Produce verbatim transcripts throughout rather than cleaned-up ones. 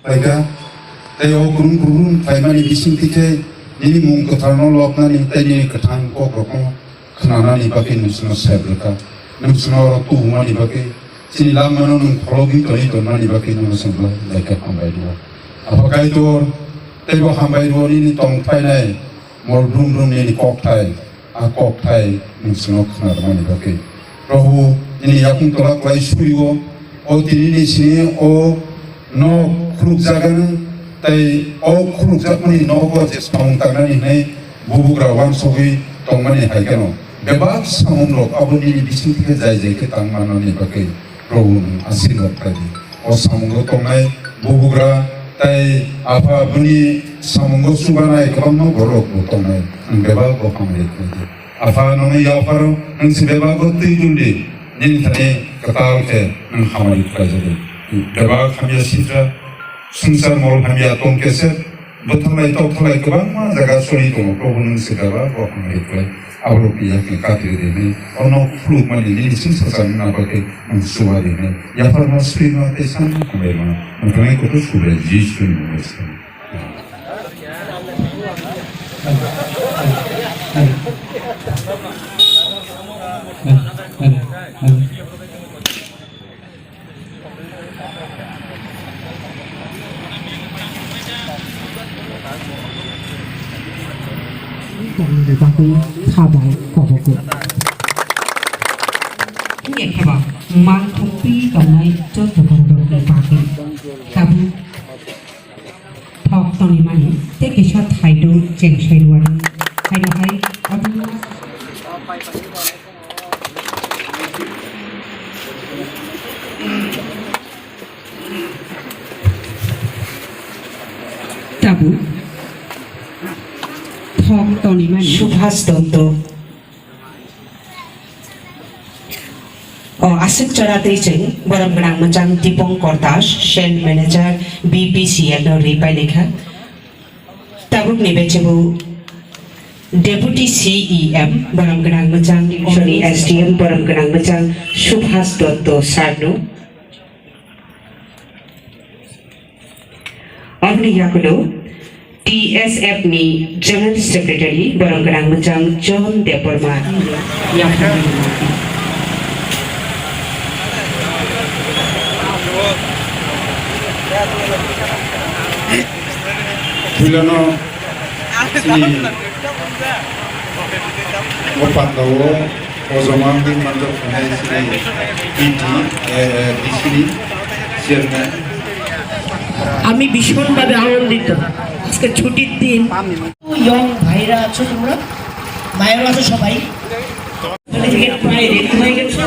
Paikha, tei o kurum kurum khlaimani bisingtwi khe nini mung kwtharno lobnani tei nini kwthang kokrokno khnanani bagwi nwswngno sep rwkha. Nwswngno oro tubumani bagwi, chini langmano nwng kholobwi tongwi tongmani bagwi nwswngno belai khe hambai rwo. Apha Kaitor, teibo hambai rwo nini tong phainai mol brum brum nini kokthai, a kokthai nwswngno khna rwmani bagwi. Probu, nini yakung tola kwlai surio, o tinini sini o no khulukjagani, tei o khulukjakmani nogo je samung tangnani hwnwi bubugra wansugwi tongmani hai kheno bebak samungrok abo nini bisingtwi khe jai jai khe tang mannani bagwi Probu nwng asirwad khlai di. O samungo tongnai bubugra tei apha bini samungo chubanai kwbangma borok bo tongnai. Nwng bebak bo hamari khlai di. Apha, nongni yapharo nwng se bebak bo twi dul di. Nini thani kwtal khe nwng hamari khlai di. Bebak hamya sitra swngchar mol hamya tong khe se. Bwthalai tokhalai kwbangma jaga sori tongo, Probu nwng se bebak bo hamari khlai. Aborok yakni kati rini, ono khulukmani nini singsa sanna bagwi nwng suwa rini. Yapharma swima tei sanna hambaima. Nwng thangwi kutu subai Jisuni mungwi se. Tongmani bagwi kha bai kobogo. Wngya khe ba, mangthok twi tongnai joto bororokni bagwi tabuk thok tonwi mani tei kisa thaidu chengsai rwani. Haino hai abo Tabuk thok tonwi mani. Subhas Dotto. O aswk chora twi chwng borom gwnang mwchang Dipankar Das, Sales Manager, B P C L no ri pai lekha. Tabukni bechebo Deputy C E M borom gwnang mwchang, Division ni S D M borom gwnang mwchang Subhas Dotto sir no. Aboni yakulo T S F ni General Secretary borom gwnang mwchang John Debbarma yaphang. Puilano chini o pandao ojoma wngwi manjak hwnwi chini P T, eh, eh, D C ni chairman. আমি ভীষণভাবে আনন্দিত। আজকে ছুটির দিন। ইয়ং ভাইরা আছো তোমরা? মায়েরা আছো সবাই? সার্টিফিকেট প্রায় রেডি হয়ে গেছে।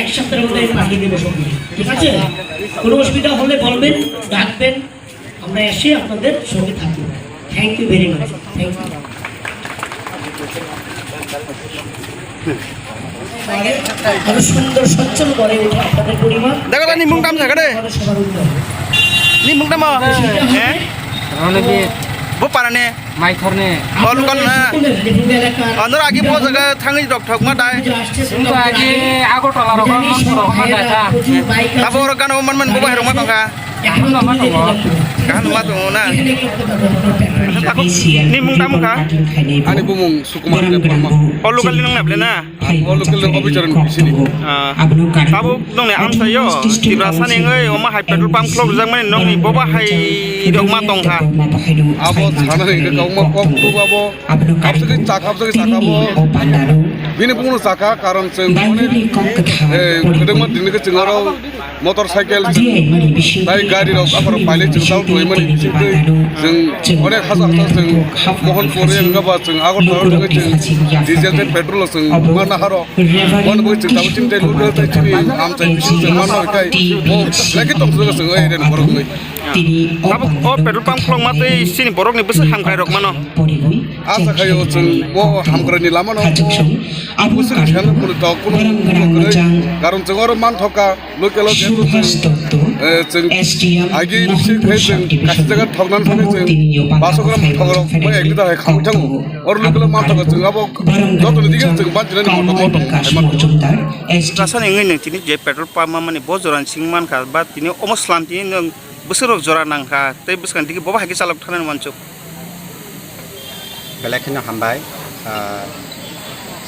এক সপ্তাহের মধ্যে আমি পাঠিয়ে দেবো সঙ্গে। ঠিক আছে? কোনো অসুবিধা হলে বলবেন, ডাকবেন। আমরা এসে আপনাদের সঙ্গে থাকবো। Thank you very much. Thank you. আরো সুন্দর সচ্ছল গড়ে উঠে আপনাদের পরিবার। Daga ni mung tam jaga de. Saba unnoti. Ni mung tam ma? He? Bo para ne? Mai thor ne? O local na. Anor agi bo jaga thangwi rok thok ma dai. Bo agi Agartala rok ma thor rok ma dai ta. Abo rok gana man man bo bahai rok ma tong kha. Kaham ma tongo na? Ni mung tamo kha? Ani bumung Sukumar Debbarma. O local ni nang na ble na? O local ni officer ni bisini. Ah. Tabuk nongni amsaio Tiprasa ni wngwi omo hai petrol pump khulok rijak mani nongni boba hai rok ma tong kha. Abo sana ni kok ma kok tu abo. Habsugwi chakha, habsugwi chakha bo. Bini bumung no chakha, karon chwng, eh, kwdwkma tini khe chwng oro motor cycle chwng, tai gari rok aphano pailai chwng tamo thwimani bisingtwi chwng onek hasa hasa chwng Mohanpur wngkha ba chwng Agartala wngkha chwng diesel tei petrol chwng manna haro. Bono bagwi chwng tabuk chini tei local tei chini amchai bising chwng manna hwnkhe bo belai khe tongthokjak chwng oi area ni borok wngwi. Tini o Tabuk o petrol pump khulokma tei chini borokni bwswk hamkrai rok mano. Asa khaio chwng bo hamkraini lamano bwswk siyan kunu tok kunu kwrwi. Karon chwng oro manthoka local o jeto chwng, eh, chwng agi bisi khai chwng kaisa jaga thoknani thani chwng baso gram thok rok bai ek liter hai khamwi thango. Oro local o manthoka chwng abo jotoni dige chwng banchina ni motom motom hai manthogo. Tiprasa ni wngwi nang tini je petrol pump mani bo jora ni simi mankha ba tini omo slam tini nwng bwswk rok jora nangkha tei bwskang digi bobo hai khe chalok thanani wansuk. Belai kheno hambai, ah,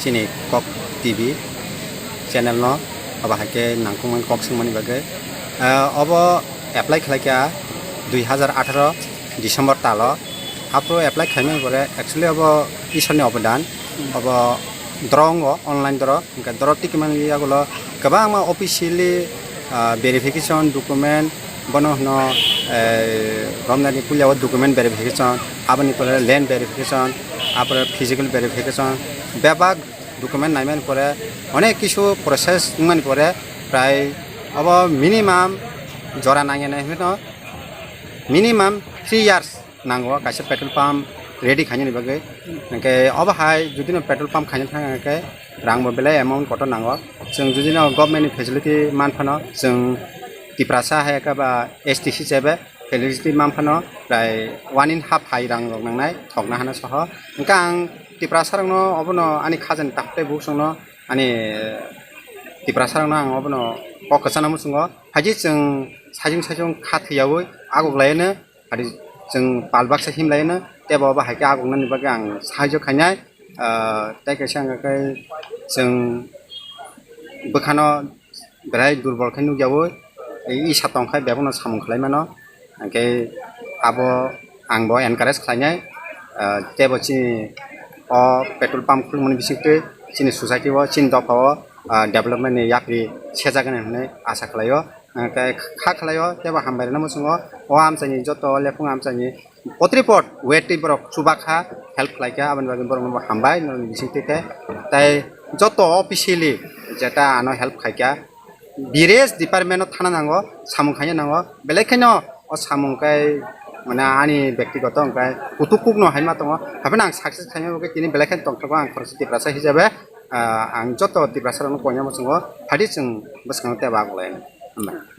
chini Kok T V channel no, abo hai khe nangkukmani kok swngmani bagwi. Ah, obo apply khlaikha dui hazar atharo December talo. Aphuru apply khaimani pore actually obo Ishorni obodan, obo doro wngo, online doro. Hwnkhe doro tikimani yagulo kwbangma officially, ah, verification document, bono hwno, eh, romnani puila o document verification, aboni pore land verification, apore physical verification, bebak document naimani pore onek kisu process wngmani pore prai obo minimum jora nangya nai hwno minimum three years nango kaisa petrol pump ready khainani bagwi. Hwnkhe obo hai judino petrol pump khaina thang hwnkhe rangbo belai amount kotor nango. Chwng judino government ni facility manphano chwng Tiprasa hai khe ba S T C chebe facility manphano prai one and half hai rang rok nangnai thokna hana soho. Hwnkhe ang Tiprasa rokno obono ani khajani takhuk tei bukhuk songno ani Tiprasa rokno ang obono kok kwchangno muchungo. Haikhe chwng saichung saichung kha thwiyaui agoklaino. Adi chwng pal baksa himlaino, tei bo bahai khe agoknani bagwi ang sahajyo khainai. Ah, tei kaisa hwnkha khe chwng bwkhano belai durbol khe nukyaui, isa tongkhe bebakno samung khlai mano. Hwnkhe abo ang bo encourage khlainai. Ah, tei bo chini o petrol pump khulmani bisingtwi chini society o, chini dopha o, ah, development ni yapri sejagani hwnwi asa khlaio. Hwnkhe kha khlaio, teibo hambai rwna muchungo. O amchaini joto lephung amchaini potripot weti borok chubakha, help khlaikha, aboni bagwi borokno bo hambai norokni bisingtwi khe. Tei joto officially jeta ano help khaikha, various department o thana nango, samung khaina nango, belai kheno o samung khe mane ani bektigoto hwnkhe kutuk kukno hai ma tongo, hapheno ang success khaina bagwi tini belai kheno tongthokgo ang khoroksa Tiprasa hisabe. Ah, ang joto Tiprasa rokno koina muchungo, phadi chwng bwskango tei bagwi lai. Hambai.